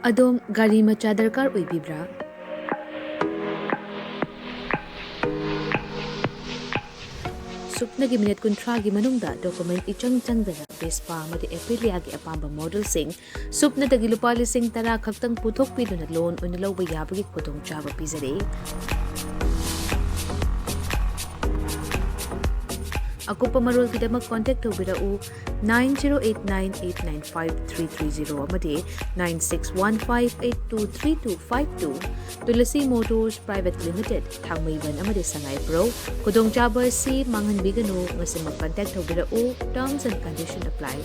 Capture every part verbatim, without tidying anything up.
ꯑꯗꯣꯝ ꯒꯥꯔꯤ ꯃꯆꯥ ꯗꯔꯀꯥꯔ ꯑꯣꯏꯕꯤꯕ꯭ꯔꯥ? ꯁꯨꯞꯅꯒꯤ ꯃꯤꯅꯤꯠ ꯀꯨꯟꯊ꯭ꯔꯥꯒꯤ ꯃꯅꯨꯡꯗ ꯗꯣꯀꯨꯃꯦꯟ ꯏꯆꯪ ꯆꯪꯗꯅ ꯚꯦꯁꯄꯥ ꯑꯃꯗꯤ ꯑꯦꯄꯤꯂꯤꯌꯥꯒꯤ ꯑꯄꯥꯝꯕ ꯃꯣꯗꯦꯜꯁꯤꯡ ꯁꯨꯞꯅꯗꯒꯤ ꯂꯨꯄꯥ ꯂꯤꯁꯤꯡ ꯇꯔꯥ ꯈꯛꯇꯪ ꯄꯨꯊꯣꯛꯄꯤꯗꯨꯅ ꯂꯣꯟ ꯑꯣꯏꯅ ꯂꯧꯕ ꯌꯥꯕꯒꯤ ꯈꯨꯗꯣꯡꯆꯥꯕ ꯄꯤꯖꯔꯤ꯫ ꯑꯀꯨꯞꯄ ꯃꯔꯣꯜꯒꯤꯗꯃꯛ ꯀꯣꯟꯇꯦꯛ ꯇꯧꯕꯤꯔꯛꯎ, nine zero eight nine eight nine five three three zero ꯑꯃꯗꯤ nine six one five eight two three two five two꯫ Tulsi motors private limited, Thangmeiband ꯑꯃꯗꯤ ꯁꯉꯥꯏꯄ꯭ꯔꯧ꯫ ꯈꯨꯗꯣꯡꯆꯥꯕ ꯑꯁꯤ ꯃꯥꯡꯍꯟꯕꯤꯒꯅꯨ꯫ ꯉꯁꯤꯃꯛ ꯀꯟꯇꯦꯛ ꯇꯧꯕꯤꯔꯛꯎ꯫ Terms and condition apply꯫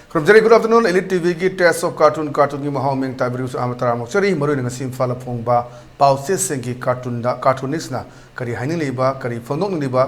ꯈꯨꯔꯨꯝꯖꯔꯤ꯫ Good afternoon, Elite ꯇꯤꯚꯤꯒꯤ Taste of Cartoon, ꯀꯥꯔꯇꯨꯟꯒꯤ ꯃꯍꯥꯎ ꯃꯤꯡ ꯇꯥꯕꯤꯔꯤꯕꯁꯨ ꯑꯍꯥꯟꯕ ꯇꯔꯥꯃꯨꯛ ꯆꯔꯤ꯫ ꯃꯔꯨꯑꯣꯏꯅ ꯉꯁꯤ ꯏꯝꯐꯥꯜꯗ ꯐꯣꯡꯕ ꯄꯥꯎꯆꯦꯁꯤꯡꯒꯤ ꯀꯥꯔꯇꯨꯟꯗ ꯀꯥꯔꯇꯨꯅꯤꯁꯅ ꯀꯔꯤ ꯍꯥꯏꯅꯤꯡꯂꯤꯕ, ꯀꯔꯤ ꯐꯣꯡꯗꯣꯛꯅꯤꯡꯂꯤꯕ,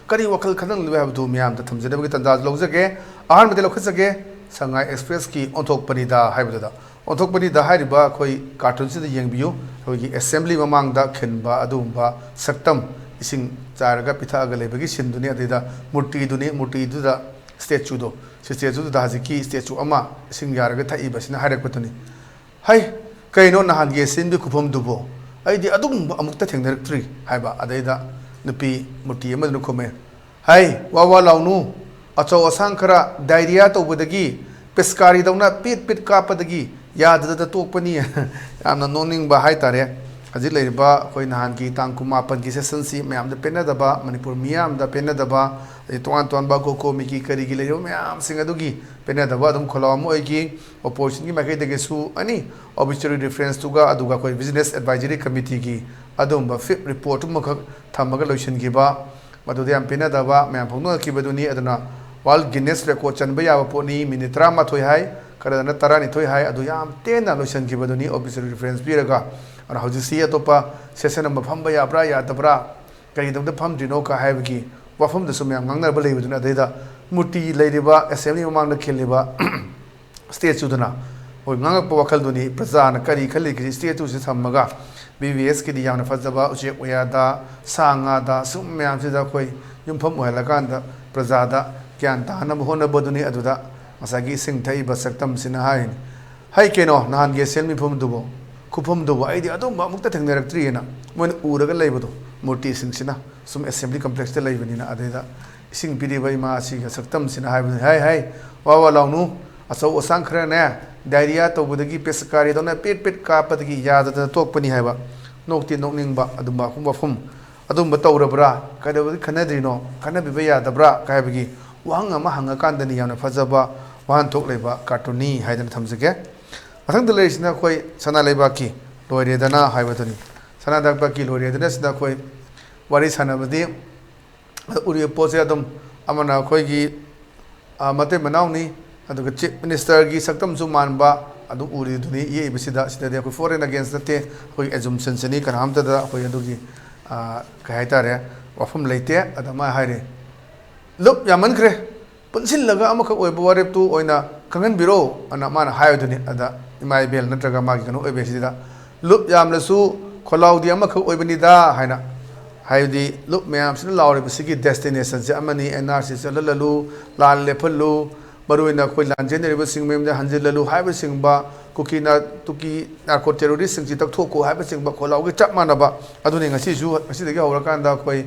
ꯀꯔꯤ ꯋꯥꯈꯜ ꯈꯟꯅꯅꯤꯡꯂꯤꯕ ꯍꯥꯏꯕꯗꯨ ꯃꯤꯌꯥꯝꯗ ꯊꯝꯖꯅꯕꯒꯤ ꯇꯥꯟꯖꯥ ꯂꯧꯖꯒꯦ꯫ ꯑꯍꯥꯟꯕꯗ ꯂꯧꯈꯠꯆꯒꯦ, ꯁꯉꯥꯏ ꯑꯦꯛꯁꯄ꯭ꯔꯦꯁꯀꯤ ꯑꯣꯟꯊꯣꯛꯄꯅꯤꯗ ꯍꯥꯏꯕꯗꯨꯗ꯫ ꯑꯣꯟꯊꯣꯛꯄꯅꯤꯗ ꯍꯥꯏꯔꯤꯕ ꯑꯩꯈꯣꯏ ꯀꯥꯔꯇꯨꯟꯁꯤꯗ ꯌꯦꯡꯕꯤꯌꯨ꯫ ꯑꯩꯈꯣꯏꯒꯤ ꯑꯦꯁꯦꯝꯕ꯭ꯂꯤ ꯃꯃꯥꯡꯗ ꯈꯤꯟꯕ ꯑꯗꯨꯒꯨꯝꯕ ꯁꯛꯇꯝ, ꯏꯁꯤꯡ ꯆꯥꯏꯔꯒ ꯄꯤꯊꯛꯑꯒ ꯂꯩꯕꯒꯤ ꯁꯤꯟꯗꯨꯅꯤ꯫ ꯑꯗꯩꯗ ꯃꯨꯔꯇꯤꯗꯨꯅꯤ, ꯃꯨꯔꯇꯤꯗꯨꯗ ꯁ꯭ꯇꯦꯆꯨꯗꯣ, ꯁ꯭ꯇꯦꯆꯨꯗꯨꯗ ꯍꯧꯖꯤꯛꯀꯤ ꯁ꯭ꯇꯦꯆꯨ ꯑꯃ ꯏꯁꯤꯡ ꯌꯥꯔꯒ ꯊꯛꯏꯕꯁꯤꯅ ꯍꯥꯏꯔꯛꯄꯗꯨꯅꯤ꯫ "ꯍꯩ, ꯀꯩꯅꯣ ꯅꯍꯥꯟꯒꯤ ꯑꯦꯁꯦꯝꯕ꯭ꯂꯤ ꯈꯨꯐꯝꯗꯨꯕꯣ? ꯑꯩꯗꯤ ꯑꯗꯨꯒꯨꯝꯕ ꯑꯃꯨꯛꯇ ꯊꯦꯡꯅꯔꯛꯇ꯭ꯔꯤ" ꯍꯥꯏꯕ꯫ ꯑꯗꯩꯗ ꯅꯨꯄꯤ ꯃꯨꯔꯇꯤ ꯑꯃꯗꯨꯅ ꯈꯨꯝꯃꯦ, "ꯍꯩ, ꯋꯥ ꯋꯥ ꯂꯥꯎꯅꯨ, ꯑꯆꯧ ꯑꯁꯥꯡ ꯈꯔ ꯗꯥꯏꯔꯤꯌꯥ ꯇꯧꯕꯗꯒꯤ, ꯄꯤꯁꯀꯥꯔꯤꯗꯧꯅ ꯄꯤꯠ ꯄꯤꯠ ꯀꯥꯞꯄꯗꯒꯤ ꯌꯥꯗꯗꯅ ꯇꯣꯛꯄꯅꯤ"꯫ ꯌꯥꯝꯅ ꯅꯣꯛꯅꯤꯡꯕ ꯍꯥꯏꯇꯥꯔꯦ꯫ ꯍꯧꯖꯤꯛ ꯂꯩꯔꯤꯕ ꯑꯩꯈꯣꯏ ꯅꯍꯥꯟꯒꯤ ꯇꯥꯡ ꯀꯨꯟꯃꯥꯄꯟꯒꯤ ꯁꯦꯁꯟꯁꯤ ꯃꯌꯥꯝꯗ ꯄꯦꯟꯅꯗꯕ, ꯃꯅꯤꯄꯨꯔ ꯃꯤꯌꯥꯝꯗ ꯄꯦꯟꯅꯗꯕ, ꯑꯗꯩ ꯇꯣꯉꯥꯟ ꯇꯣꯉꯥꯟꯕ ꯀꯣꯀꯣꯃꯤꯒꯤ ꯀꯔꯤꯒꯤ ꯂꯩꯔꯤꯕ ꯃꯌꯥꯝꯁꯤꯡ ꯑꯗꯨꯒꯤ ꯄꯦꯟꯅꯗꯕ ꯑꯗꯨꯝ ꯈꯣꯜꯂꯥꯎ ꯑꯃ ꯑꯣꯏꯈꯤ꯫ ꯑꯣꯄꯣꯖꯤꯁꯟꯒꯤ ꯃꯥꯏꯀꯩꯗꯒꯤꯁꯨ ꯑꯅꯤ, ꯑꯣꯕꯤꯆꯔꯤ ꯔꯤꯐꯔꯦꯟꯁꯇꯨꯒ ꯑꯗꯨꯒ ꯑꯩꯈꯣꯏ ꯕꯤꯖꯤꯅꯦꯁ ꯑꯦꯗꯚꯥꯏꯖꯔꯤ ꯀꯃꯤꯇꯤꯒꯤ ꯑꯗꯨꯒꯨꯝꯕ ꯐꯤꯞ ꯔꯤꯄꯣꯔꯠ ꯑꯃꯈꯛ ꯊꯝꯃꯒ ꯂꯣꯏꯁꯤꯟꯈꯤꯕ꯫ ꯃꯗꯨꯗ ꯌꯥꯝ ꯄꯦꯟꯅꯗꯕ ꯃꯌꯥꯝ ꯐꯣꯡꯗꯣꯛꯅꯈꯤꯕꯗꯨꯅꯤ꯫ ꯑꯗꯨꯅ World Guinness Record ꯆꯟꯕ ꯌꯥꯕ ꯄꯣꯠꯅꯤ, ꯃꯤꯅꯤꯠ ꯇꯔꯥꯃꯥꯊꯣꯏ ꯍꯥꯏ, ꯈꯔꯗꯅ ꯇꯔꯥꯅꯤꯊꯣꯏ ꯍꯥꯏ, ꯑꯗꯨ ꯌꯥꯝ ꯇꯦꯟꯅ ꯂꯣꯏꯁꯤꯟꯈꯤꯕꯗꯨꯅꯤ official reference ꯄꯤꯔꯒ꯫ ꯑꯗꯨꯅ ꯍꯧꯖꯤꯛꯁꯤ ꯑꯇꯣꯞꯄ session ꯑꯃ ꯐꯝꯕ ꯌꯥꯕ꯭ꯔꯥ ꯌꯥꯗꯕ꯭ꯔꯥ, ꯀꯔꯤꯒꯤꯗꯃꯛꯇ ꯐꯝꯗ꯭ꯔꯤꯅꯣ ꯀ ꯍꯥꯏꯕꯒꯤ ꯋꯥꯐꯝꯗꯁꯨ ꯃꯌꯥꯝ ꯉꯥꯡꯅꯕ ꯂꯩꯕꯗꯨꯅ, ꯑꯗꯩꯗ ꯃꯨꯔꯇꯤ ꯂꯩꯔꯤꯕ assembly ꯃꯃꯥꯡꯗ ꯈꯤꯜꯂꯤꯕ statue ꯗꯨꯅ ꯑꯩꯈꯣꯏ ꯉꯥꯡꯉꯛꯄ ꯋꯥꯈꯜꯗꯨꯅꯤ, ꯄ꯭ꯔꯖꯥꯅ ꯀꯔꯤ ꯈꯜꯂꯤꯒꯦ statue ꯁꯤ ꯊꯝꯃꯒ꯫ ꯕꯤ ꯕꯤ ꯑꯦꯁ ꯀꯤꯗꯤ ꯌꯥꯝꯅ ꯐꯖꯕ ꯎꯆꯦꯛ ꯋꯥꯌꯥꯗ, ꯁꯥ ꯉꯥꯗ, ꯁꯨꯝ ꯃꯌꯥꯝꯁꯤꯗ ꯑꯩꯈꯣꯏ ꯌꯨꯝꯐꯝ ꯑꯣꯏꯍꯜꯂꯀꯥꯟꯗ ꯄ꯭ꯔꯖꯥꯗ ꯒ꯭ꯌꯥꯟ ꯇꯥꯍꯟꯅꯕ ꯍꯣꯠꯅꯕꯗꯨꯅꯤ꯫ ꯑꯗꯨꯗ ꯉꯁꯥꯏꯒꯤ ꯏꯁꯤꯡ ꯊꯛꯏꯕ ꯁꯛꯇꯝꯁꯤꯅ ꯍꯥꯏꯔꯤꯅꯤ, "ꯍꯩ ꯀꯩꯅꯣ, ꯅꯍꯥꯟꯒꯤ ꯑꯁꯦꯝ ꯃꯤꯐꯝꯗꯨꯕꯨ, ꯈꯨꯐꯝꯗꯨꯕꯨ ꯑꯩꯗꯤ ꯑꯗꯨꯝꯕ ꯑꯃꯨꯛꯇ ꯊꯦꯡꯅꯔꯛꯇ꯭ꯔꯤꯑꯅ" ꯃꯣꯏꯅ ꯎꯔꯒ ꯂꯩꯕꯗꯣ, ꯃꯨꯔꯇꯤꯁꯤꯡꯁꯤꯅ ꯁꯨꯝ assembly complex ꯇ ꯂꯩꯕꯅꯤꯅ꯫ ꯑꯗꯩꯗ ꯏꯁꯤꯡ ꯄꯤꯔꯤꯕ ꯏꯃꯥ ꯑꯁꯤꯒ ꯁꯛꯇꯝꯁꯤꯅ ꯍꯥꯏꯕꯅꯤ, "ꯍꯥꯏ ꯍꯥꯏ, ꯋꯥ ꯋꯥ ꯂꯥꯎꯅꯨ, ꯑꯆꯧ ꯑꯁꯥꯡ ꯈꯔꯅꯦ, diarrhea ꯇꯧꯕꯗꯒꯤ ꯄꯦꯁꯀꯥꯔꯤꯗꯧꯅ ꯄꯦꯠ ꯄꯦꯠ ꯀꯥꯞꯄꯗꯒꯤ ꯌꯥꯗꯗꯅ ꯇꯣꯛꯄꯅꯤ" ꯍꯥꯏꯕ꯫ ꯅꯣꯛꯇꯤ ꯅꯣꯛꯅꯤꯡꯕ ꯑꯗꯨꯝꯕ ꯋꯥꯐꯝ, "ꯑꯗꯨꯝꯕ ꯇꯧꯔꯕ꯭ꯔꯥ? ꯀꯩꯗꯧꯕꯒꯤ ꯈꯟꯅꯗ꯭ꯔꯤꯅꯣ? ꯈꯟꯅꯕꯤꯕ ꯌꯥꯗꯕ꯭ꯔꯥ?" ꯀꯥꯏ ꯍꯥꯏꯕꯒꯤ ꯋꯥꯍꯪ ꯑꯃ ꯍꯪꯉꯀꯥꯟꯗꯅꯤ ꯌꯥꯝꯅ ꯐꯖꯕ ꯋꯥꯍꯟꯊꯣꯛ ꯂꯩꯕ cartoon ꯅꯤ ꯍꯥꯏꯗꯅ ꯊꯝꯖꯒꯦ꯫ ꯃꯊꯪꯗ ꯂꯩꯔꯤꯁꯤꯅ ꯑꯩꯈꯣꯏ ꯁꯅꯥ ꯂꯩꯕꯥꯛꯀꯤ ꯂꯣꯏꯔꯦꯗꯅ ꯍꯥꯏꯕꯗꯨꯅꯤ꯫ ꯁꯅꯥ ꯂꯩꯕꯥꯛꯀꯤ ꯂꯣꯏꯔꯦꯗꯅ ꯁꯤꯗ ꯑꯩꯈꯣꯏ ꯋꯥꯔꯤ ꯁꯥꯟꯅꯕꯗꯤ ꯎꯔꯤꯕ ꯄꯣꯠꯁꯦ ꯑꯗꯨꯝ ꯑꯃꯅ ꯑꯩꯈꯣꯏꯒꯤ, ꯑ, ꯃꯇꯩ ꯃꯅꯥꯎꯅꯤ, ꯑꯗꯨꯒ chief minister ꯒꯤ ꯁꯛꯇꯝꯁꯨ ꯃꯥꯟꯕ ꯑꯗꯨꯝ ꯎꯔꯤꯗꯨꯅꯤ ꯌꯦꯛꯏꯕꯁꯤꯗ꯫ ꯁꯤꯗꯗꯤ ꯑꯩꯈꯣꯏ for and against ꯅꯠꯇꯦ, ꯑꯩꯈꯣꯏꯒꯤ assumption ꯁꯤꯅꯤ꯫ ꯀꯅꯥꯝꯇꯗ ꯑꯩꯈꯣꯏ ꯑꯗꯨꯒꯤ, ꯑ, ꯀꯩ ꯍꯥꯏꯇꯥꯔꯦ, ꯋꯥꯐꯝ ꯂꯩꯇꯦ꯫ ꯑꯗ ꯃꯥ ꯍꯥꯏꯔꯦ, "ꯂꯨꯞ ꯌꯥꯝꯃꯟꯈ꯭ꯔꯦ, ꯄꯨꯟꯁꯤꯜꯂꯒ ꯑꯃꯈꯛ ꯑꯣꯏꯕ ꯋꯥꯔꯦꯞꯇꯨ ꯑꯣꯏꯅ ꯈꯪꯍꯟꯕꯤꯔꯣ" ꯑꯅ ꯃꯥꯅ ꯍꯥꯏꯕꯗꯨꯅꯤ꯫ ꯑꯗ ꯏꯃꯥ ꯏꯕꯦꯜ ꯅꯠꯇ꯭ꯔꯒ ꯃꯥꯒꯤ ꯀꯩꯅꯣ ꯑꯣꯏꯕꯁꯤꯗ, "ꯂꯨꯞ ꯌꯥꯝꯂꯁꯨ ꯈꯣꯜꯂꯥꯎꯗꯤ ꯑꯃꯈꯛ ꯑꯣꯏꯕꯅꯤꯗ" ꯍꯥꯏꯅ꯫ ꯍꯥꯏꯕꯗꯤ ꯂꯨꯞ ꯃꯌꯥꯝꯁꯤꯅ ꯂꯥꯎꯔꯤꯕꯁꯤꯒꯤ destination ꯁꯦ ꯑꯃꯅꯤ, ꯑꯦꯟ ꯑꯥꯔ ꯁꯤ ꯆꯠꯍꯜꯂꯨ, ꯂꯥꯟ ꯂꯦꯞꯍꯜꯂꯨ, ꯃꯔꯨꯑꯣꯏꯅ ꯑꯩꯈꯣꯏ ꯂꯥꯟꯖꯦꯟꯅꯔꯤꯕꯁꯤꯡ ꯃꯌꯨꯝꯗ ꯍꯟꯖꯤꯜꯂꯨ ꯍꯥꯏꯕꯁꯤꯡꯕ, ꯀꯨꯀꯤ ꯅꯥ-, ꯀꯨꯀꯤ narco terrorist ꯁꯤꯡꯁꯤ ꯇꯛꯊꯣꯛꯈꯣ ꯍꯥꯏꯕꯁꯤꯡꯕ ꯈꯣꯜꯂꯥꯎꯒꯤ ꯆꯞ ꯃꯥꯟꯅꯕ ꯑꯗꯨꯅꯤ꯫ ꯉꯁꯤꯁꯨ, ꯉꯁꯤꯗꯒꯤ ꯍꯧꯔꯀꯥꯟꯗ ꯑꯩꯈꯣꯏ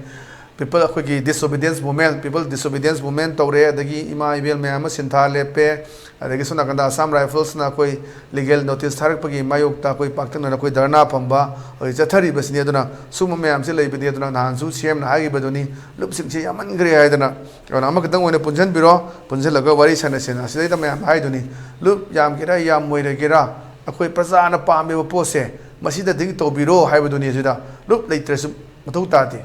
people, ꯑꯩꯈꯣꯏꯒꯤ disobedience movement, people disobedience movement ꯇꯧꯔꯦ, ꯑꯗꯒꯤ ꯏꯃꯥ ꯏꯕꯦꯜ ꯃꯌꯥꯝ ꯑꯃ ꯁꯤꯟꯊꯥ ꯂꯦꯞꯄꯦ, ꯑꯗꯒꯤ ꯁꯣꯝ ꯅꯥꯀꯟꯗ Assam Rifles ꯅ ꯑꯩꯈꯣꯏ legal notice ꯊꯥꯔꯛꯄꯒꯤ ꯃꯥꯌꯣꯛꯇ ꯑꯩꯈꯣꯏ ꯄꯥꯛꯇꯛꯅꯅ ꯑꯩꯈꯣꯏ ꯙꯔꯅꯥ ꯐꯝꯕ ꯑꯩꯈꯣꯏ ꯆꯠꯊꯔꯤꯕꯁꯤꯅꯤ꯫ ꯑꯗꯨꯅ ꯁꯨꯝꯕ ꯃꯌꯥꯝꯁꯤ ꯂꯩꯕꯅꯤ꯫ ꯑꯗꯨꯅ ꯅꯍꯥꯟꯁꯨ ꯁꯤ ꯑꯦꯝ ꯅ ꯍꯥꯏꯈꯤꯕꯗꯨꯅꯤ, "ꯂꯨꯞꯁꯤꯡꯁꯤ ꯌꯥꯝꯃꯟꯈ꯭ꯔꯦ" ꯍꯥꯏꯗꯅ꯫ ꯑꯗꯨꯅ ꯑꯃꯈꯛꯇꯪ ꯑꯣꯏꯅ ꯄꯨꯟꯁꯤꯟꯕꯤꯔꯣ, ꯄꯨꯟꯁꯤꯜꯂꯒ ꯋꯥꯔꯤ ꯁꯥꯟꯅꯁꯦꯅ꯫ ꯑꯁꯤꯗꯩꯗ ꯃꯌꯥꯝ ꯍꯥꯏꯗꯨꯅꯤ, ꯂꯨꯞ ꯌꯥꯝꯒꯦꯔꯥ ꯌꯥꯝꯃꯣꯏꯔꯒꯦꯔꯥ, ꯑꯩꯈꯣꯏ ꯄ꯭ꯔꯖꯥꯅ ꯄꯥꯝꯃꯤꯕ ꯄꯣꯠꯁꯦ ꯃꯁꯤꯗ ꯗꯤꯡ ꯇꯧꯕꯤꯔꯣ ꯍꯥꯏꯕꯗꯨꯅꯤ꯫ ꯑꯁꯤꯗ ꯂꯨꯞ ꯂꯩꯇ꯭ꯔꯁꯨ ꯃꯊꯧ ꯇꯥꯗꯦ꯫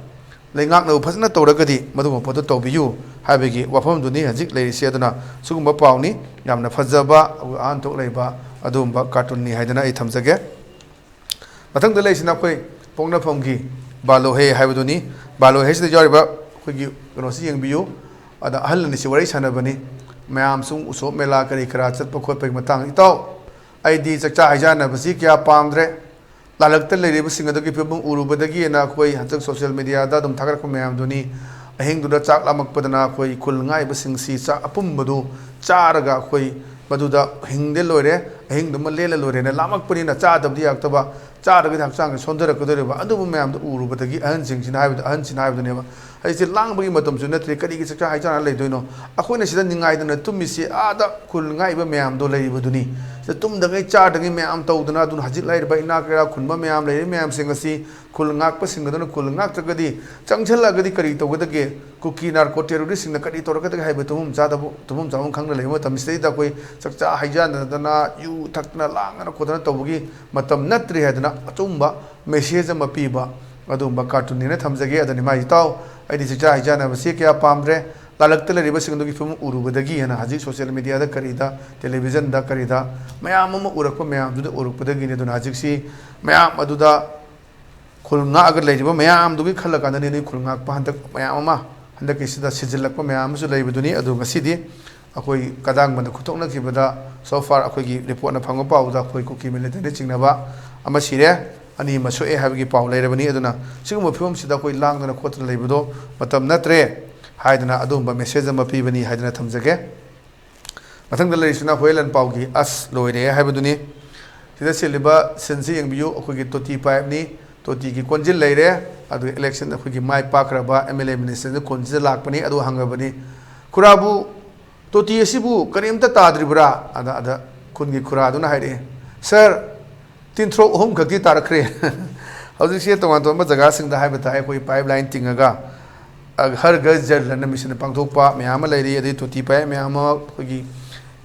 ꯂꯩꯉꯥꯛꯅꯕꯨ ꯐꯖꯅ ꯇꯧꯔꯒꯗꯤ ꯃꯗꯨꯒꯨꯝꯕ ꯄꯣꯠꯇꯨ ꯇꯧꯕꯤꯌꯨ ꯍꯥꯏꯕꯒꯤ ꯋꯥꯐꯝꯗꯨꯅꯤ ꯍꯧꯖꯤꯛ ꯂꯩꯔꯤꯁꯤ꯫ ꯑꯗꯨꯅ ꯁꯤꯒꯨꯝꯕ ꯄꯥꯎꯅꯤ, ꯌꯥꯝꯅ ꯐꯖꯕ, ꯑꯍꯥꯟ ꯊꯣꯛ ꯂꯩꯕ ꯑꯗꯨꯒꯨꯝꯕ ꯀꯥꯔꯇꯨꯟꯅꯤ ꯍꯥꯏꯗꯅ ꯑꯩ ꯊꯝꯖꯒꯦ꯫ ꯃꯊꯪꯗ ꯂꯩꯔꯤꯁꯤꯅ ꯑꯩꯈꯣꯏ ꯄꯣꯛꯅꯐꯝꯒꯤ ꯕꯥꯂꯣꯍꯦ ꯍꯥꯏꯕꯗꯨꯅꯤ꯫ ꯕꯥꯂꯣꯍꯦꯁꯤꯗ ꯌꯥꯎꯔꯤꯕ ꯑꯩꯈꯣꯏꯒꯤ ꯀꯩꯅꯣꯁꯤ ꯌꯦꯡꯕꯤꯌꯨ꯫ ꯑꯗ ꯑꯍꯜ ꯑꯅꯤꯁꯤ ꯋꯥꯔꯤ ꯁꯥꯟꯅꯕꯅꯤ꯫ ꯃꯌꯥꯝ ꯁꯨꯝ ꯎꯁꯣꯞ ꯃꯦꯂꯥ ꯀꯔꯤ ꯀꯔꯥ ꯆꯠꯄ ꯈꯣꯠꯄꯒꯤ ꯃꯇꯥꯡ, "ꯏꯇꯥꯎ, ꯑꯩꯗꯤ ꯆꯥꯛꯆꯥ ꯍꯩꯖꯥꯟꯅꯕꯁꯤ ꯀꯌꯥ ꯄꯥꯝꯗ꯭ꯔꯦ꯫ ꯂꯥꯜꯂꯛꯇ ꯂꯩꯔꯤꯕꯁꯤꯡ ꯑꯗꯨꯒꯤ ꯐꯤꯕꯝ ꯎꯔꯨꯕꯗꯒꯤꯅ ꯑꯩꯈꯣꯏ ꯍꯟꯗꯛ ꯁꯣꯁꯤꯌꯦꯜ ꯃꯦꯗꯤꯌꯥꯗ ꯑꯗꯨꯝ ꯊꯥꯒꯠꯂꯛꯄ ꯃꯌꯥꯝꯗꯨꯅꯤ꯫ ꯑꯍꯤꯡꯗꯨꯗ ꯆꯥꯛ ꯂꯥꯝꯃꯛꯄꯗꯅ ꯑꯩꯈꯣꯏ ꯈꯨꯜ ꯉꯥꯛꯏꯕꯁꯤꯡꯁꯤ ꯆꯥꯛ ꯑꯄꯨꯝꯕꯗꯨ ꯆꯥꯔꯒ ꯑꯩꯈꯣꯏ ꯃꯗꯨꯗ ꯍꯤꯡꯗ ꯂꯣꯏꯔꯦ, ꯑꯍꯤꯡꯗꯨꯃ ꯂꯦꯜꯂ ꯂꯣꯏꯔꯦꯅ ꯂꯥꯝꯃꯛꯄꯅꯤꯅ ꯆꯥꯗꯕꯗꯤ ꯌꯥꯔꯛꯇꯕ, ꯆꯥꯔꯒꯗꯤ ꯍꯛꯆꯥꯡꯁꯦ ꯁꯣꯟꯊꯔꯛꯀꯗꯧꯔꯤꯕ꯫ ꯑꯗꯨꯕꯨ ꯃꯌꯥꯝꯗꯣ ꯎꯔꯨꯕꯗꯒꯤ ꯑꯍꯟꯁꯤꯡꯁꯤꯅ ꯍꯥꯏꯕꯗ-, ꯑꯍꯟꯁꯤꯅ ꯍꯥꯏꯕꯗꯨꯅꯦꯕ, "ꯍꯧꯖꯤꯛꯁꯦ ꯂꯥꯡꯕꯒꯤ ꯃꯇꯝꯁꯨ ꯅꯠꯇ꯭ꯔꯦ, ꯀꯔꯤꯒꯤ ꯆꯥꯛꯆꯥ ꯍꯩꯖꯥꯟꯅ ꯂꯩꯗꯣꯏꯅꯣ? ꯑꯩꯈꯣꯏꯅ ꯁꯤꯗ ꯅꯤꯡꯉꯥꯏꯗꯅ ꯇꯨꯝꯃꯤꯁꯤ ꯑꯥꯗ ꯈꯨꯜ ꯉꯥꯛꯏꯕ ꯃꯌꯥꯝꯗꯣ ꯂꯩꯔꯤꯕꯗꯨꯅꯤ꯫ ꯁꯤꯗ ꯇꯨꯝꯗꯉꯩ ꯆꯥꯗꯉꯩ ꯃꯌꯥꯝ ꯇꯧꯗꯅ, ꯑꯗꯨꯅ ꯍꯧꯖꯤꯛ ꯂꯩꯔꯤꯕ ꯏꯅꯥꯛ ꯀꯩꯔꯥꯛ ꯈꯨꯟꯕ ꯃꯌꯥꯝ, ꯂꯩꯔꯤꯕ ꯃꯌꯥꯝꯁꯤꯡ ꯑꯁꯤ ꯈꯨꯜ ꯉꯥꯛꯄꯁꯤꯡ ꯑꯗꯨꯅ ꯈꯨꯜ ꯉꯥꯛꯇ꯭ꯔꯒꯗꯤ ꯆꯪꯁꯤꯜꯂꯛꯑꯒꯗꯤ ꯀꯔꯤ ꯇꯧꯒꯗꯒꯦ? ꯀꯨꯀꯤ ꯅꯥꯔꯀꯣ ꯇꯦꯔꯣꯔꯤꯁꯁꯤꯡꯅ ꯀꯔꯤ ꯇꯧꯔꯛꯀꯗꯒꯦ?" ꯍꯥꯏꯕ ꯇꯨꯝꯐꯝ ꯆꯥꯗꯕ, ꯇꯨꯝꯐꯝ ꯆꯥꯐꯝ ꯈꯪꯗꯅ ꯂꯩꯕ ꯃꯇꯝꯁꯤꯗꯩꯗ ꯑꯩꯈꯣꯏ ꯆꯥꯛꯆꯥ ꯍꯩꯖꯥꯟꯅꯗꯅ, ꯌꯨ ꯊꯛꯇꯅ, ꯂꯥꯡꯗꯅ ꯈꯣꯠꯇꯅ ꯇꯧꯕꯒꯤ ꯃꯇꯝ ꯅꯠꯇ꯭ꯔꯦ ꯍꯥꯏꯗꯅ ꯑꯆꯨꯝꯕ ꯃꯦꯁꯦꯖ ꯑꯃ ꯄꯤꯕ ꯑꯗꯨꯒꯨꯝꯕ ꯀꯥꯔꯇꯨꯟꯅꯦꯅ ꯊꯝꯖꯒꯦ꯫ ꯑꯗꯨꯅ ꯏꯃꯥ ꯏꯇꯥꯎ, ꯑꯩꯗꯤ ꯆꯥꯛꯆꯥ ꯍꯩꯖꯥꯟꯅꯕꯁꯤ ꯀꯌꯥ ꯄꯥꯝꯗ꯭ꯔꯦ꯫ ꯂꯥꯜꯂꯛꯇ ꯂꯩꯔꯤꯕꯁꯤꯡ ꯑꯗꯨꯒꯤ ꯐꯤꯕꯝ ꯎꯔꯨꯕꯗꯒꯤ ꯍꯥꯏꯅ ꯍꯧꯖꯤꯛ ꯁꯣꯁꯤꯌꯦꯜ ꯃꯦꯗꯤꯌꯥꯗ ꯀꯔꯤꯗ, ꯇꯦꯂꯤꯚꯤꯖꯟꯗ ꯀꯔꯤꯗ ꯃꯌꯥꯝ ꯑꯃ ꯎꯔꯛꯄ ꯃꯌꯥꯝꯗꯨꯗ ꯎꯔꯛꯄꯗꯒꯤꯅꯤ꯫ ꯑꯗꯨꯅ ꯍꯧꯖꯤꯛꯁꯤ ꯃꯌꯥꯝ ꯑꯗꯨꯗ ꯈꯨꯜ ꯉꯥꯛꯑꯒ ꯂꯩꯔꯤꯕ ꯃꯌꯥꯝꯗꯨꯒꯤ ꯈꯜꯂ ꯀꯥꯟꯗꯅꯤ ꯑꯗꯨꯒꯤ ꯈꯨꯜ ꯉꯥꯛꯄ ꯍꯟꯗꯛ ꯃꯌꯥꯝ ꯑꯃ ꯍꯟꯗꯛꯀꯤꯁꯤꯗ ꯁꯤꯖꯤꯜꯂꯛꯄ ꯃꯌꯥꯝ ꯑꯃꯁꯨ ꯂꯩꯕꯗꯨꯅꯤ꯫ ꯑꯗꯨ ꯉꯁꯤꯗꯤ ꯑꯩꯈꯣꯏ ꯀꯗꯥꯡꯕꯟꯗ ꯈꯨꯠꯊꯣꯛꯅꯈꯤꯕꯗ, so far ꯑꯩꯈꯣꯏꯒꯤ ꯔꯤꯄꯣꯔꯠꯅ ꯐꯪꯕ ꯄꯥꯎꯗ ꯑꯩꯈꯣꯏ ꯀꯨꯀꯤ ꯃꯤꯂꯤꯇꯦꯟꯅ ꯆꯤꯡꯅꯕ ꯑꯃ ꯁꯤꯔꯦ, ꯑꯅꯤ ꯑꯃ ꯁꯣꯛꯑꯦ ꯍꯥꯏꯕꯒꯤ ꯄꯥꯎ ꯂꯩꯔꯕꯅꯤ꯫ ꯑꯗꯨꯅ ꯁꯤꯒꯨꯝꯕ ꯐꯤꯕꯝꯁꯤꯗ ꯑꯩꯈꯣꯏ ꯂꯥꯡꯗꯅ ꯈꯣꯠꯇꯅ ꯂꯩꯕꯗꯣ ꯃꯇꯝ ꯅꯠꯇ꯭ꯔꯦ ꯍꯥꯏꯗꯅ ꯑꯗꯨꯒꯨꯝꯕ ꯃꯦꯁꯦꯖ ꯑꯃ ꯄꯤꯕꯅꯤ ꯍꯥꯏꯗꯅ ꯊꯝꯖꯒꯦ꯫ ꯃꯊꯪꯗ ꯂꯩꯔꯤꯁꯤꯅ ꯍꯨꯏꯌꯦꯟ ꯂꯥꯟꯄꯥꯎꯒꯤ "ꯑꯁ ꯂꯣꯏꯔꯦ" ꯍꯥꯏꯕꯗꯨꯅꯤ꯫ ꯁꯤꯗ ꯁꯤꯜꯂꯤꯕ ꯁꯤꯟꯁꯤ ꯌꯦꯡꯕꯤꯌꯨ꯫ ꯑꯩꯈꯣꯏꯒꯤ ꯇꯣꯇꯤ ꯄꯥꯏꯞꯅꯤ, ꯇꯣꯇꯤꯒꯤ ꯀꯣꯟꯖꯤꯜ ꯂꯩꯔꯦ, ꯑꯗꯨꯒ ꯏꯂꯦꯛꯁꯟ ꯑꯩꯈꯣꯏꯒꯤ ꯃꯥꯏ ꯄꯥꯛꯈ꯭ꯔꯕ ꯑꯦꯝ ꯑꯦꯜ ꯑꯦ ꯃꯤꯅꯤꯁꯇꯔꯁꯤꯅ ꯈꯨꯟꯁꯤꯗ ꯂꯥꯛꯄꯅꯤ꯫ ꯑꯗꯨ ꯍꯪꯉꯕꯅꯤ, "ꯈꯨꯔꯥꯕꯨ ꯇꯣꯇꯤ ꯑꯁꯤꯕꯨ ꯀꯔꯤꯝꯇ ꯇꯥꯗ꯭ꯔꯤꯕ꯭ꯔꯥ?" ꯑꯗ, ꯑꯗ ꯈꯨꯟꯒꯤ ꯈꯨꯔꯥꯗꯨꯅ ꯍꯥꯏꯔꯛꯑꯦ, "ꯁꯥꯔ, ꯇꯤꯟꯊ꯭ꯔꯣꯛ ꯑꯍꯨꯝ ꯈꯛꯇꯤ ꯇꯥꯔꯛꯈ꯭ꯔꯦ"꯫ ꯍꯧꯖꯤꯛꯁꯦ ꯇꯣꯉꯥꯟ ꯇꯣꯉꯥꯟꯕ ꯖꯒꯥꯁꯤꯡꯗ ꯍꯥꯏꯕ ꯇꯥꯏ, ꯑꯩꯈꯣꯏ ꯄꯥꯏꯞ ꯂꯥꯏꯟ ꯇꯤꯡꯉꯒ, ꯑ, "ꯍꯔ ꯘꯔ ꯖꯜ" ꯑꯅ ꯃꯤꯁꯟ ꯄꯥꯡꯊꯣꯛꯄ ꯃꯌꯥꯝ ꯑꯃ ꯂꯩꯔꯤ, ꯑꯗꯩ ꯇꯣꯇꯤ ꯄꯥꯏꯞ ꯃꯌꯥꯝ ꯑꯃ ꯑꯩꯈꯣꯏꯒꯤ,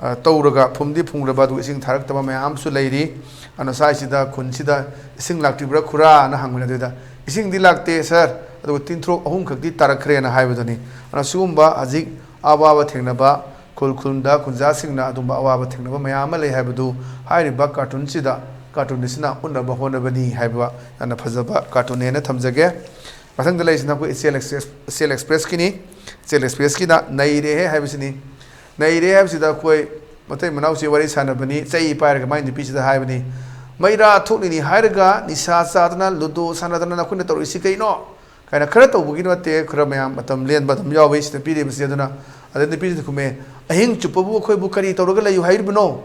ꯑ, ꯇꯧꯔꯒ ꯐꯨꯝꯗꯤ ꯐꯨꯝꯈ꯭ꯔꯕ, ꯑꯗꯨꯒ ꯏꯁꯤꯡ ꯊꯥꯔꯛꯇꯕ ꯃꯌꯥꯝ ꯑꯃꯁꯨ ꯂꯩꯔꯤ꯫ ꯑꯗꯨꯅ ꯁ꯭ꯋꯥꯏꯁꯤꯗ ꯈꯨꯟꯁꯤꯗ "ꯏꯁꯤꯡ ꯂꯥꯛꯇ꯭ꯔꯤꯕ꯭ꯔꯥ ꯈꯨꯔꯥ?" ꯑꯅ ꯍꯪꯕꯅꯦ꯫ ꯑꯗꯨꯗ, "ꯏꯁꯤꯡꯗꯤ ꯂꯥꯛꯇꯦ ꯁꯥꯔ, ꯑꯗꯨꯒ ꯇꯤꯟꯊ꯭ꯔꯣꯛ ꯑꯍꯨꯝ ꯈꯛꯇꯤ ꯇꯥꯔꯛꯈ꯭ꯔꯦꯅ ꯍꯥꯏꯕꯗꯨꯅꯤ꯫ ꯑꯗꯨꯅ ꯁꯤꯒꯨꯝꯕ ꯍꯧꯖꯤꯛ ꯑꯋꯥꯕ ꯊꯦꯡꯅꯕ, ꯈꯨꯜ ꯈꯨꯜꯗ ꯈꯨꯟꯖꯥꯁꯤꯡꯅ ꯑꯗꯨꯝꯕ ꯑꯋꯥꯕ ꯊꯦꯡꯅꯕ ꯃꯌꯥꯝ ꯑꯃ ꯂꯩ ꯍꯥꯏꯕꯗꯨ ꯍꯥꯏꯔꯤꯕ ꯀꯥꯔꯇꯨꯟꯁꯤꯗ, ꯀꯥꯔꯇꯨꯟꯁꯤꯅ ꯎꯠꯅꯕ ꯍꯣꯠꯅꯕꯅꯤ ꯍꯥꯏꯕ ꯌꯥꯝꯅ ꯐꯖꯕ ꯀꯥꯔꯇꯨꯟꯅꯦꯅ ꯊꯝꯖꯒꯦ꯫ ꯃꯊꯪꯗ ꯂꯩꯔꯤꯁꯤꯅ ꯑꯩꯈꯣꯏ ꯏꯆꯦꯜ ꯑꯦꯛꯁꯄ꯭ꯔꯦꯁ, ꯏꯆꯦꯜ ꯑꯦꯛꯁꯄ꯭ꯔꯦꯁꯀꯤꯅꯤ꯫ ꯏꯆꯦꯜ ꯑꯦꯛꯁꯄ꯭ꯔꯦꯁꯀꯤꯗ "ꯅꯩꯔꯦꯍꯦ" ꯍꯥꯏꯕꯁꯤꯅꯤ꯫ "ꯅꯩꯔꯦ" ꯍꯥꯏꯕꯁꯤꯗ ꯑꯩꯈꯣꯏ ꯃꯇꯩ ꯃꯅꯥꯎꯁꯤ ꯋꯥꯔꯤ ꯁꯥꯟꯅꯕꯅꯤ, ꯆꯩ ꯄꯥꯏꯔꯒ ꯃꯥꯏ ꯅꯨꯄꯤꯁꯤꯗ ꯍꯥꯏꯕꯅꯤ, "ꯃꯩꯔꯥ ꯊꯣꯛꯂꯤꯅꯤ ꯍꯥꯏꯔꯒ ꯅꯤꯁꯥ ꯆꯥꯗꯅ, ꯂꯨꯗꯣ ꯁꯥꯟꯅꯗꯅ ꯅꯈꯣꯏꯅ ꯇꯧꯔꯤꯁꯤ ꯀꯩꯅꯣ?" ꯀꯥꯏꯅ ꯈꯔ ꯇꯧꯕꯒꯤ ꯅꯠꯇꯦ, ꯈꯔ ꯃꯌꯥꯝ ꯃꯇꯝ ꯂꯦꯟꯕ ꯑꯗꯨꯝ ꯌꯥꯎꯏ ꯁꯤꯗ ꯄꯤꯔꯤꯕꯁꯤ꯫ ꯑꯗꯨꯅ ꯑꯗꯩ ꯅꯨꯄꯤꯁꯤꯅ ꯈꯨꯝꯃꯦ, "ꯑꯍꯤꯡ ꯆꯨꯞꯄꯕꯨ ꯑꯩꯈꯣꯏꯕꯨ ꯀꯔꯤ ꯇꯧꯔꯒ ꯂꯩꯌꯨ ꯍꯥꯏꯔꯤꯕꯅꯣ?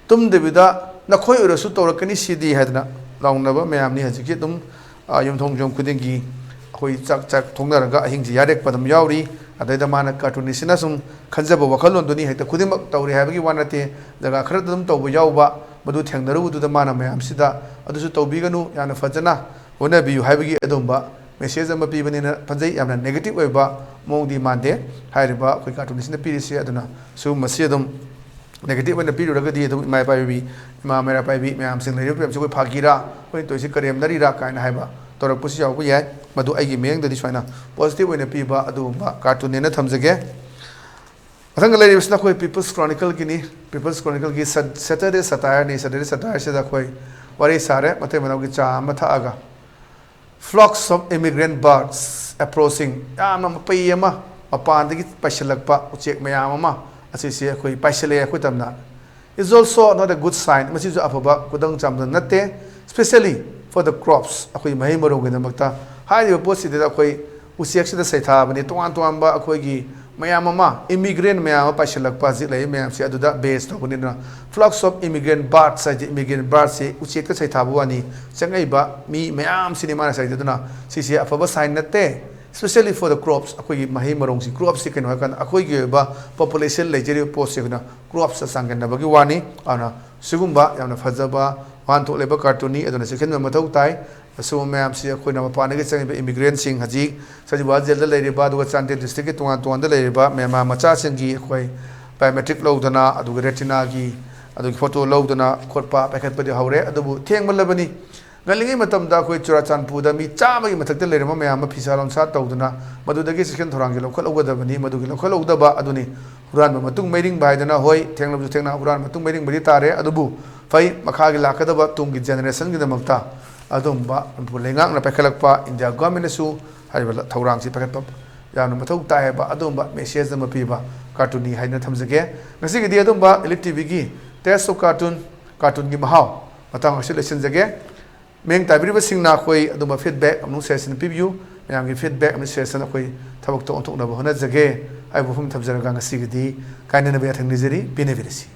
ꯇꯨꯝꯗꯕꯤꯗ ꯅꯈꯣꯏ ꯑꯣꯏꯔꯁꯨ ꯇꯧꯔꯛꯀꯅꯤ ꯁꯤꯗꯤ" ꯍꯥꯏꯗꯅ ꯂꯥꯎꯅꯕ ꯃꯌꯥꯝꯅꯤ꯫ ꯍꯧꯖꯤꯛꯀꯤ ꯑꯗꯨꯝ, ꯑ, ꯌꯨꯝꯊꯣꯡ ꯌꯨꯝ ꯈꯨꯗꯤꯡꯒꯤ ꯑꯩꯈꯣꯏ ꯆꯥꯛ, ꯆꯥꯛ ꯊꯣꯡꯅꯔꯒ ꯑꯍꯤꯡꯁꯤ ꯌꯥꯔꯦꯛꯄ ꯑꯗꯨꯝ ꯌꯥꯎꯔꯤ꯫ ꯑꯗꯩꯗ ꯃꯥꯅ, ꯀꯥꯔꯇꯨꯟꯅꯤꯁꯤꯅ ꯁꯨꯝ ꯈꯟꯖꯕ ꯋꯥꯈꯜꯂꯣꯟꯗꯨꯅꯤ, ꯍꯦꯛꯇ ꯈꯨꯗꯤꯡꯃꯛ ꯇꯧꯔꯦ ꯍꯥꯏꯕꯒꯤ ꯋꯥ ꯅꯠꯇꯦ꯫ ꯖꯒꯥ ꯈꯔꯗ ꯑꯗꯨꯝ ꯇꯧꯕ ꯌꯥꯎꯕ, ꯃꯗꯨ ꯊꯦꯡꯅꯔꯨꯕꯗꯨꯗ ꯃꯥꯅ ꯃꯌꯥꯝꯁꯤꯗ "ꯑꯗꯨꯁꯨ ꯇꯧꯕꯤꯒꯅꯨ, ꯌꯥꯝꯅ ꯐꯖꯅ ꯍꯣꯠꯅꯕꯤꯌꯨ" ꯍꯥꯏꯕꯒꯤ ꯑꯗꯨꯝꯕ ꯃꯦꯁꯦꯖ ꯑꯃ ꯄꯤꯕꯅꯤꯅ ꯐꯖꯩ꯫ ꯌꯥꯝꯅ ꯅꯦꯒꯦꯇꯤꯚ ꯑꯣꯏꯕ ꯃꯑꯣꯡꯗꯤ ꯃꯥꯟꯗꯦ ꯍꯥꯏꯔꯤꯕ ꯑꯩꯈꯣꯏ ꯀꯥꯔꯇꯨꯟꯅꯤꯁꯤꯅ ꯄꯤꯔꯤꯁꯦ꯫ ꯑꯗꯨꯅ ꯁꯤꯒꯨꯝꯕꯁꯤ ꯑꯗꯨꯝ ꯅꯦꯒꯦꯇꯤꯚ ꯑꯣꯏꯅ ꯄꯤꯔꯨꯔꯒꯗꯤ ꯑꯗꯨꯝ ꯏꯃꯥ ꯏꯄꯥ ꯏꯕꯤ, ꯏꯃꯥ ꯃꯩꯔꯥ ꯄꯥꯏꯕꯤ ꯃꯌꯥꯝꯁꯤꯡ, ꯂꯩꯔꯤꯕ ꯃꯌꯥꯝꯁꯤ ꯑꯩꯈꯣꯏ ꯐꯥꯒꯤꯔꯥ, ꯑꯩꯈꯣꯏꯅ ꯇꯧꯔꯤꯁꯤ ꯀꯔꯦꯝꯅꯔꯤꯔꯥ ꯀꯥꯏꯅ ꯍꯥꯏꯕ ꯇꯧꯔꯛꯄꯁꯨ ꯌꯥꯎꯕ ꯌꯥꯏ꯫ ꯃꯗꯨ ꯑꯩꯒꯤ ꯃꯤꯠꯌꯦꯡꯗꯗꯤ ꯁꯨꯃꯥꯏꯅ ꯄꯣꯖꯤꯇꯤꯚ ꯑꯣꯏꯅ ꯄꯤꯕ ꯑꯗꯨꯒꯨꯝꯕ ꯀꯥꯔꯇꯨꯟꯅꯦꯅ ꯊꯝꯖꯒꯦ꯫ ꯃꯊꯪꯗ ꯂꯩꯔꯤꯕꯁꯤꯅ ꯑꯩꯈꯣꯏ ꯄꯤꯄꯜꯁ ꯀ꯭ꯔꯣꯅꯤꯀꯜꯒꯤꯅꯤ꯫ ꯄꯤꯄꯜꯁ ꯀ꯭ꯔꯣꯅꯤꯀꯜꯒꯤ ꯁꯠ-, ꯁꯦꯇꯔꯗꯦ ꯁꯇꯥꯌꯔꯅꯤ꯫ ꯁꯦꯇꯔꯗꯦ ꯁꯇꯥꯌꯔꯁꯤꯗ ꯑꯩꯈꯣꯏ ꯋꯥꯔꯤ ꯁꯥꯔꯦ, ꯃꯇꯩ ꯃꯅꯥꯎꯒꯤ ꯆꯥ ꯑꯃ ꯊꯛꯑꯒ꯫ "Flocks of immigrant birds approaching", ꯌꯥꯝꯅ ꯃꯄꯩ ꯑꯃ ꯃꯄꯥꯟꯗꯒꯤ ꯄꯥꯏꯁꯤꯜꯂꯛꯄ ꯎꯆꯦꯛ ꯃꯌꯥꯝ ꯑꯃ ꯑꯁꯤꯁꯦ ꯑꯩꯈꯣꯏ ꯄꯥꯏꯁꯤꯜꯂꯛꯑꯦ ꯑꯩꯈꯣꯏ ꯇꯝꯅ꯫ "Is also not a good sign", ꯃꯁꯤꯁꯨ ꯑꯐꯕ ꯈꯨꯗꯝ ꯆꯥꯡꯗꯝ ꯅꯠꯇꯦ, "especially for the crops", ꯑꯩꯈꯣꯏ ꯃꯍꯩ ꯃꯔꯣꯡꯒꯤꯗꯃꯛꯇ꯫ ꯍꯥꯏꯔꯤꯕ ꯄꯣꯠꯁꯤꯗ ꯑꯩꯈꯣꯏ ꯎꯆꯦꯛꯁꯤꯗ ꯁꯩꯊꯥꯕꯅꯤ, ꯇꯣꯉꯥꯟ ꯇꯣꯉꯥꯟꯕ ꯑꯩꯈꯣꯏꯒꯤ ꯃꯌꯥꯝ ꯑꯃ, ꯏꯃꯤꯒ꯭ꯔꯦꯟ ꯃꯌꯥꯝ ꯑꯃ ꯄꯥꯏꯁꯤꯜꯂꯛꯄ ꯍꯧꯖꯤꯛ ꯂꯩꯔꯤꯕ ꯃꯌꯥꯝꯁꯦ ꯑꯗꯨꯗ ꯕꯦꯁ ꯇꯧꯕꯅꯤꯅ꯫ "Flocks of immigrant birds" ꯍꯥꯏꯁꯦ ꯏꯃꯤꯒ꯭ꯔꯦꯟ ꯕꯥꯔꯠꯁ ꯍꯥꯏꯗꯤ ꯎꯆꯦꯛꯇ ꯁꯩꯊꯥꯕ ꯋꯥꯅꯤ, ꯆꯪꯉꯛꯏꯕ ꯃꯤ ꯃꯌꯥꯝꯁꯤꯅꯤ ꯃꯥꯅ ꯁꯩꯗꯗꯨꯅ꯫ ꯁꯤꯁꯦ ꯑꯐꯕ ꯁꯥꯏꯟ ꯅꯠꯇꯦ, "especially for the crops", ꯑꯩꯈꯣꯏꯒꯤ ꯃꯍꯩ ꯃꯔꯣꯡꯁꯤ꯫ ꯀ꯭ꯔꯣꯞꯁꯤ ꯀꯩꯅꯣ ꯍꯥꯏꯀꯥꯟꯗ ꯑꯩꯈꯣꯏꯒꯤ ꯑꯣꯏꯕ ꯄꯣꯄꯨꯂꯦꯁꯟ ꯂꯩꯖꯔꯤꯕ ꯄꯣꯠꯁꯦ ꯑꯩꯈꯣꯏꯅ ꯀ꯭ꯔꯣꯞꯁꯇ ꯆꯥꯡꯗꯝꯅꯕꯒꯤ ꯋꯥꯅꯤ꯫ ꯑꯗꯨꯅ ꯁꯤꯒꯨꯝꯕ ꯌꯥꯝꯅ ꯐꯖꯕ ꯋꯥꯍꯟꯊꯣꯛ ꯂꯩꯕ ꯀꯥꯔꯇꯨꯟꯅꯤ, ꯑꯗꯨꯅ ꯆꯦꯛꯁꯤꯟꯕ ꯃꯊꯧ ꯇꯥꯏ꯫ ꯑꯁꯤꯒꯨꯝꯕ ꯃꯌꯥꯝꯁꯤ ꯑꯩꯈꯣꯏꯅ ꯃꯄꯥꯟꯗꯒꯤ ꯆꯪꯉꯤꯕ ꯏꯃꯤꯒ꯭ꯔꯦꯟꯁꯤꯡ, ꯍꯧꯖꯤꯛ ꯁꯖꯤꯋꯥ ꯖꯦꯜꯗ ꯂꯩꯔꯤꯕ ꯑꯗꯨꯒ ꯆꯥꯟꯗꯦꯜ ꯗꯤꯁꯇ꯭ꯔꯤꯛꯀꯤ ꯇꯣꯉꯥꯟ ꯇꯣꯉꯥꯟꯗ ꯂꯩꯔꯤꯕ ꯃ꯭ꯌꯥꯟꯃꯥꯔ ꯃꯆꯥꯁꯤꯡꯒꯤ ꯑꯩꯈꯣꯏ ꯕꯥꯏꯑꯣꯃꯦꯇ꯭ꯔꯤꯛ ꯂꯧꯗꯅ, ꯑꯗꯨꯒ ꯔꯦꯇꯤꯅꯥꯒꯤ, ꯑꯗꯨꯒꯤ ꯐꯣꯇꯣ ꯂꯧꯗꯅ ꯈꯣꯠꯄ ꯄꯥꯏꯈꯠꯄꯗꯤ ꯍꯧꯔꯦ꯫ ꯑꯗꯨꯕꯨ ꯊꯦꯡꯃꯜꯂꯕꯅꯤ꯫ ꯉꯜꯂꯤꯉꯩ ꯃꯇꯝꯗ ꯑꯩꯈꯣꯏ ꯆꯨꯔꯥꯆꯥꯟꯄꯨꯔꯗ ꯃꯤ ꯆꯥꯝꯃꯒꯤ ꯃꯊꯛꯇ ꯂꯩꯔꯝꯕ ꯃꯌꯥꯝ ꯑꯃ ꯐꯤꯁꯥ ꯂꯣꯟꯁꯥ ꯇꯧꯗꯨꯅ ꯃꯗꯨꯗꯒꯤ ꯆꯦꯛꯁꯤꯟ ꯊꯧꯔꯥꯡꯁꯤ ꯂꯧꯈꯠꯍꯧꯒꯗꯕꯅꯤ꯫ ꯃꯗꯨꯒꯤ ꯂꯧꯈꯠꯍꯧꯗꯕ ꯑꯗꯨꯅꯤ ꯍꯨꯔꯥꯟꯕ ꯃꯇꯨꯡ ꯃꯩꯔꯤꯡꯕ ꯍꯥꯏꯗꯅ꯫ ꯍꯣꯏ, ꯊꯦꯡꯂꯕꯁꯨ ꯊꯦꯡꯅ ꯍꯨꯔꯥꯟꯕ ꯃꯇꯨꯡ ꯃꯩꯔꯤꯡꯕꯗꯤ ꯇꯥꯔꯦ, ꯑꯗꯨꯕꯨ ꯐꯩ, ꯃꯈꯥꯒꯤ ꯂꯥꯛꯀꯗꯕ ꯇꯨꯡꯒꯤ ꯖꯦꯅꯦꯔꯦꯁꯟꯒꯤꯗꯃꯛꯇ ꯑꯗꯨꯒꯨꯝꯕ ꯃꯅꯤꯄꯨꯔ ꯂꯩꯉꯥꯛꯅ ꯄꯥꯏꯈꯠꯂꯛꯄ, ꯏꯟꯗꯤꯌꯥ ꯒꯣꯔꯃꯦꯟꯅꯁꯨ ꯍꯥꯏꯔꯤꯕ ꯊꯧꯔꯥꯡꯁꯤ ꯄꯥꯏꯈꯠꯄ ꯌꯥꯝꯅ ꯃꯊꯧ ꯇꯥꯏ ꯍꯥꯏꯕ ꯑꯗꯨꯒꯨꯝꯕ ꯃꯦꯁꯦꯖ ꯑꯃ ꯄꯤꯕ ꯀꯥꯔꯇꯨꯟꯅꯤ ꯍꯥꯏꯗꯨꯅ ꯊꯝꯖꯒꯦ꯫ ꯉꯁꯤꯒꯤꯗꯤ ꯑꯗꯨꯝꯕ ꯏꯂꯤꯠ ꯇꯤꯚꯤꯒꯤ Taste of Cartoon, ꯀꯥꯔꯇꯨꯟꯒꯤ ꯃꯍꯥꯎ ꯃꯇꯥꯡ ꯑꯁꯤ ꯂꯣꯏꯁꯤꯟꯖꯒꯦ꯫ ꯃꯤꯠꯌꯦꯡ ꯇꯥꯕꯤꯔꯤꯕꯁꯤꯡꯅ ꯑꯩꯈꯣꯏ ꯑꯗꯨꯝꯕ ꯐꯤꯗꯕꯦꯛ ꯑꯃꯁꯨꯡ ꯁꯖꯦꯁꯟ ꯄꯤꯕꯤꯌꯨ꯫ ꯃꯌꯥꯝꯒꯤ ꯐꯤꯗꯕꯦꯛ ꯑꯃꯁꯨꯡ ꯁꯖꯦꯁꯟ ꯑꯩꯈꯣꯏ ꯊꯕꯛꯇ ꯑꯣꯟꯊꯣꯛꯅꯕ ꯍꯣꯠꯅꯖꯒꯦ ꯍꯥꯏꯕ ꯋꯥꯐꯝ ꯊꯝꯖꯔꯒ ꯉꯁꯤꯒꯤꯗꯤ ꯀꯥꯏꯅꯅꯕ ꯌꯥꯊꯪ ꯅꯤꯖꯔꯤ꯫ ꯄꯦꯟꯅꯕꯤꯔꯁꯤ꯫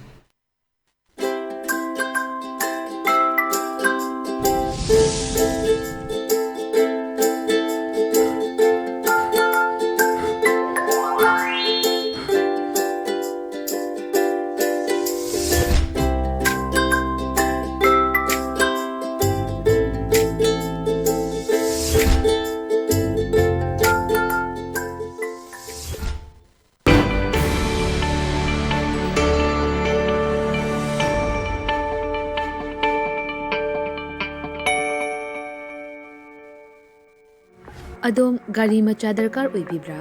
ꯑꯗꯣꯝ ꯒꯥꯔꯤ ꯃꯆꯥ ꯗꯔꯀꯥꯔ ꯑꯣꯏꯕꯤꯕ꯭ꯔꯥ?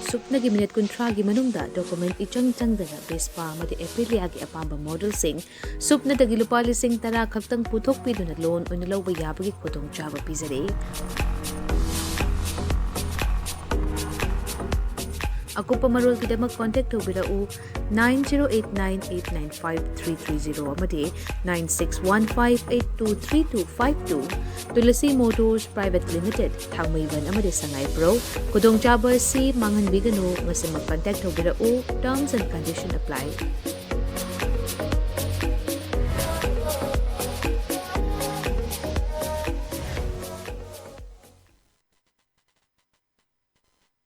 ꯁꯨꯞꯅꯒꯤ ꯃꯤꯅꯤꯠ ꯀꯨꯟꯊ꯭ꯔꯥꯒꯤ ꯃꯅꯨꯡꯗ ꯗꯣꯀꯨꯃꯦꯟꯠ ꯏꯆꯪ ꯆꯪꯗꯅ ꯚꯦꯁꯄꯥ ꯑꯃꯗꯤ ꯑꯦꯄꯤꯂꯤꯌꯥꯒꯤ ꯑꯄꯥꯝꯕ ꯃꯣꯗꯦꯜꯁꯤꯡ ꯁꯨꯞꯅꯗꯒꯤ ꯂꯨꯄꯥ ꯂꯤꯁꯤꯡ ꯇꯔꯥ ꯈꯛꯇꯪ ꯄꯨꯊꯣꯛꯄꯤꯗꯨꯅ ꯂꯣꯟ ꯑꯣꯏꯅ ꯂꯧꯕ ꯌꯥꯕꯒꯤ ꯈꯨꯗꯣꯡꯆꯥꯕ ꯄꯤꯖꯔꯤ꯫ ꯑꯀꯨꯞꯄ ꯃꯔꯣꯜꯒꯤꯗꯃꯛ ꯀꯣꯟꯇꯦꯛ ꯇꯧꯕꯤꯔꯛꯎ nine zero eight nine eight nine five three three zero ꯑꯃꯗꯤ nine six one five eight two three two five two꯫ Tulsi motors private limited, Thangmeiband ꯑꯃꯗꯤ ꯁꯉꯥꯏꯄ꯭ꯔꯧ꯫ ꯈꯨꯗꯣꯡꯆꯥꯕ ꯑꯁꯤ ꯃꯥꯡꯍꯟꯕꯤꯒꯅꯨ꯫ ꯉꯁꯤꯃꯛ ꯀꯟꯇꯦꯛ ꯇꯧꯕꯤꯔꯛꯎ꯫ Terms and condition apply꯫